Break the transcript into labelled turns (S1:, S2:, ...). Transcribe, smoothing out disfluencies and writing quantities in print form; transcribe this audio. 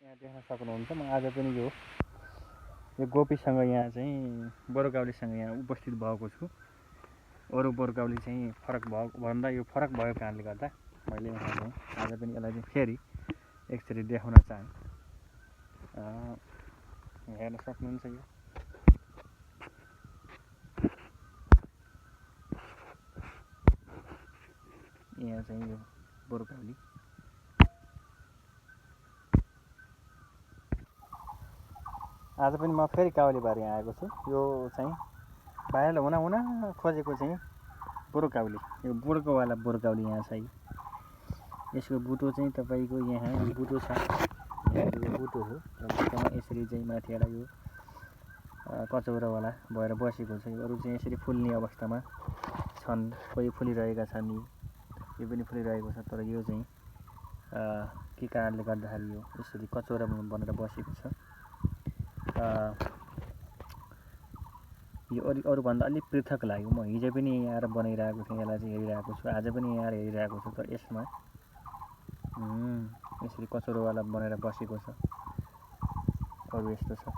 S1: यहाँ देख्न सक्नुहुन्छ म आज पनि यो गोपीसँग यहाँ चाहिँ बरुकाउलीसँग यहाँ उपस्थित भएको छु। अरू बरुकाउली चाहिँ फरक भन्दा यो फरक भएको कारणले गर्दा मैले यहाँ चाहिँ आज पनि यसलाई चाहिँ फेरि एकचोटि देखाउन चाहेँ। हेर्न सक्नुहुन्छ यो यहाँ चाहिँ यो बरुकाउली आज पनि म फेरि काउलीबारी आएको छु। यो चाहिँ भाइरल हुन खोजेको चाहिँ बरुकाउली, यो बुड्कोवाला बरुकाउली यहाँ छ। यसको बुटो चाहिँ तपाईँको यहाँ बुटो छ, यो बुटो हो र बुटोमा यसरी चाहिँ माथिबाट यो कचौरावाला भएर बसेको छ। अरू चाहिँ यसरी फुल्ने अवस्थामा छन्, कोही फुलिरहेका छन्, यो पनि फुलिरहेको छ। तर यो चाहिँ के कारणले गर्दाखेरि यो यसरी कचौरामा बनेर बसेको छ। यो अरूभन्दा अलिक पृथक लाग्यो। म हिजो पनि यहाँ आएर बनाइरहेको थिएँ, यसलाई चाहिँ हेरिरहेको छु। आज पनि यहाँ आएर हेरिरहेको छु। तर यसमा यसरी कचौरावाला बनेर बसेको छ, अरू यस्तो छ।